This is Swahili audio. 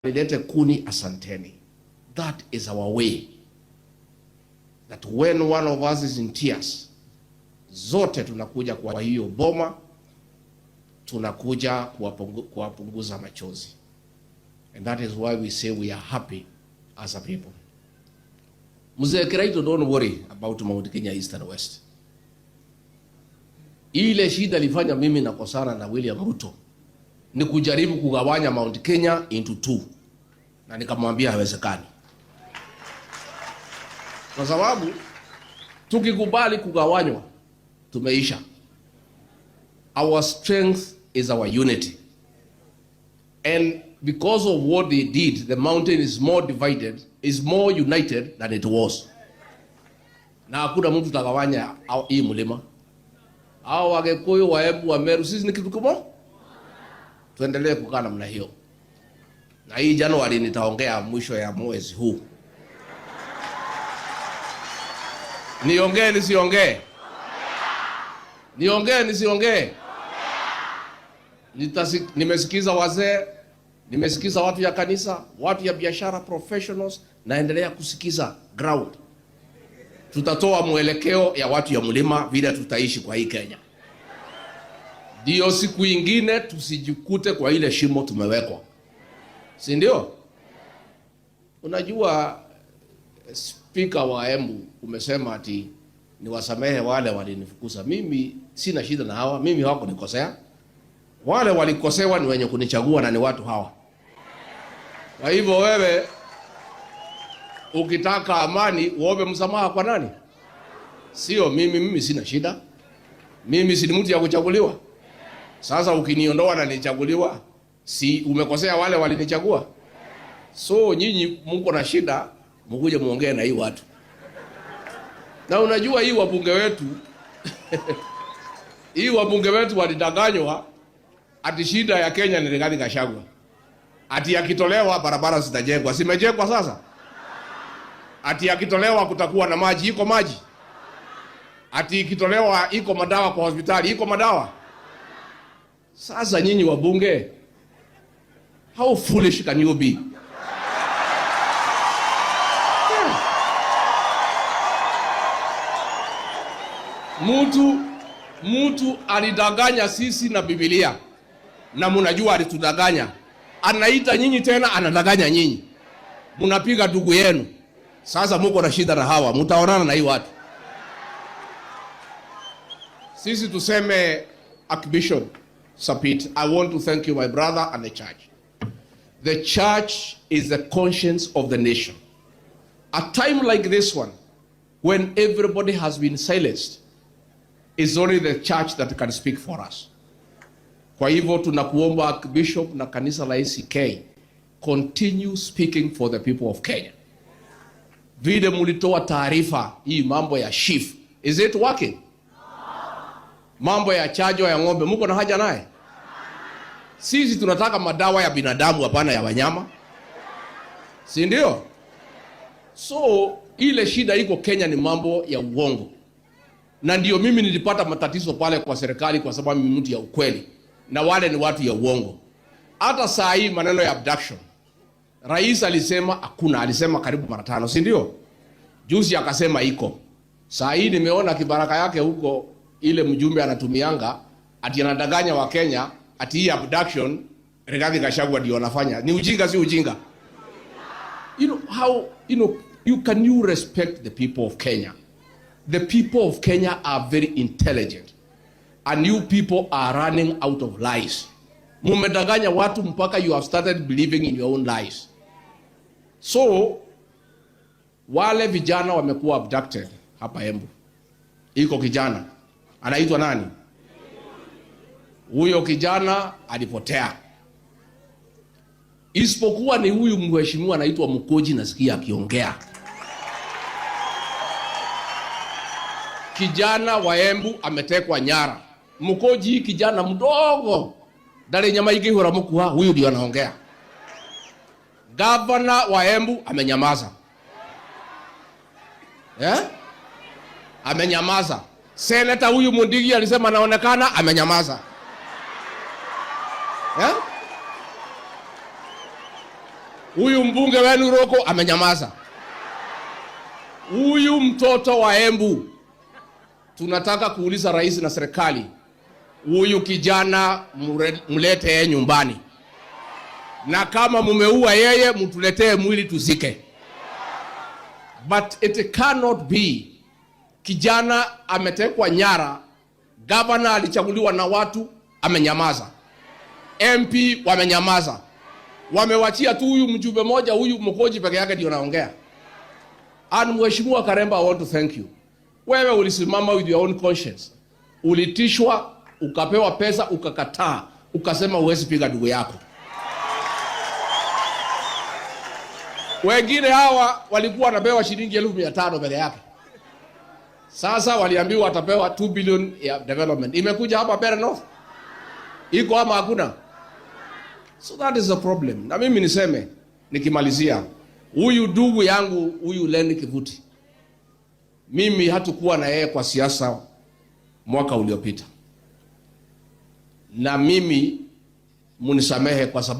Nilete kuni, asanteni. That is our way. That when one of us is in tears, zote tunakuja kwa hiyo boma, tunakuja kuwapunguza machozi. And that is why we say we are happy as a people. Mzee Kiraito, don't worry about Mount Kenya East and West. Ile shida ilifanya mimi nakosana na William Ruto ni kujaribu kugawanya Mount Kenya into two, na nikamwambia haiwezekani, kwa sababu tukikubali kugawanywa tumeisha. Our strength is our unity, and because of what they did, the mountain is more divided, is more united than it was. Na hakuna mtu tagawanya hii mlima. Hao Wakikuyu, Waembu, Wameru, sisi ni kitu kimoja. Tuendelee kukaa namna hiyo. Na hii Januari nitaongea mwisho ya mwezi huu. Niongee nisiongee? Niongee nisiongee? Nimesikiza wazee, nimesikiza watu ya kanisa, watu ya biashara, professionals, naendelea kusikiza ground. Tutatoa mwelekeo ya watu ya mlima vile tutaishi kwa hii Kenya. Ndio siku ingine tusijikute kwa ile shimo tumewekwa. Si ndio? Unajua Speaker wa Embu umesema ati niwasamehe wale walinifukuza. Mimi sina shida na hawa, mimi hawakunikosea. Wale walikosewa ni wenye kunichagua na ni watu hawa. Kwa hivyo wewe ukitaka amani uombe msamaha kwa nani? Sio mimi, mimi sina shida. Mimi si mtu ya kuchaguliwa. Sasa ukiniondoa na nichaguliwa, si umekosea wale walinichagua? So nyinyi mko na shida, mkuje muongee na hii watu. Na unajua hii wabunge wetu hii wabunge wetu walidanganywa ati shida ya Kenya ni Rigathi Gachagua. Ati akitolewa barabara zitajengwa. Zimejengwa sasa? Ati akitolewa kutakuwa na maji, iko maji? Ati ikitolewa iko madawa kwa hospitali, iko madawa? Sasa nyinyi wabunge, how foolish can you be? Yeah. Mtu alidanganya sisi na Biblia, na mnajua alitudanganya. Anaita nyinyi tena, anadanganya nyinyi. Mnapiga ndugu yenu. Sasa muko na shida na hawa, mtaonana na hii watu. Sisi tuseme Archbishop Sapit, I want to thank you, my brother, and the church. The church is the conscience of the nation. A time like this one, when everybody has been silenced, it's only the church that can speak for us. Kwa hivyo tunakuomba Archbishop na kanisa la ACK, continue speaking for the people of Kenya. Vile mulitoa taarifa hii mambo ya SHIF, is it working? Mambo ya chanjo ya ng'ombe, muko na haja naye? Sisi tunataka madawa ya binadamu, hapana ya wanyama. Si ndio? So ile shida iko Kenya ni mambo ya uongo. Na ndio mimi nilipata matatizo pale kwa serikali kwa sababu mimi mtu ya ukweli na wale ni watu ya uongo. Hata saa hii maneno ya abduction, Rais alisema hakuna, alisema karibu mara 5, si ndio? Juzi akasema iko. Saa hii nimeona kibaraka yake huko, ile mjumbe anatumianga ati anadanganya wa Kenya ati hii abduction Rigathi Gachagua ndio anafanya. Ni ujinga, si ujinga? You know how, you know, you can you respect the people of Kenya? The people of Kenya are very intelligent. And you people are running out of lies. Mumedanganya watu mpaka you have started believing in your own lies. So wale vijana wamekuwa abducted hapa Embu. Iko kijana anaitwa nani? Huyo kijana alipotea. Isipokuwa ni huyu mheshimiwa anaitwa Mkoji, nasikia akiongea. Kijana wa Embu ametekwa nyara. Mkoji kijana mdogo, ndari nyama ingihura mkuha, huyu ndio anaongea. Governor wa Embu amenyamaza. Amenyamaza. Senator huyu Mundigi alisema anaonekana, amenyamaza. Huyu mbunge wenu Roko amenyamaza. Huyu mtoto wa Embu, tunataka kuuliza rais na serikali, huyu kijana mlete yeye nyumbani, na kama mumeua yeye, mtuletee mwili tuzike. But it cannot be kijana ametekwa nyara, gavana alichaguliwa na watu amenyamaza, MP wamenyamaza, wamewachia tu huyu mjumbe moja, huyu Mkoji peke yake ndio naongea. And Mheshimiwa Karemba, I want to thank you. Wewe ulisimama with your own conscience, ulitishwa, ukapewa pesa, ukakataa, ukasema huwezi piga ndugu yako. Wengine hawa walikuwa wanapewa shilingi 500,000 mbele yake. Sasa waliambiwa watapewa 2 billion ya development. Imekuja hapa Mbeere North. Iko ama hakuna? So that is the problem. Na mimi niseme nikimalizia, huyu ndugu yangu huyu Lenny Kivuti, mimi hatukuwa na yeye kwa siasa mwaka uliopita, na mimi munisamehe kwa sababu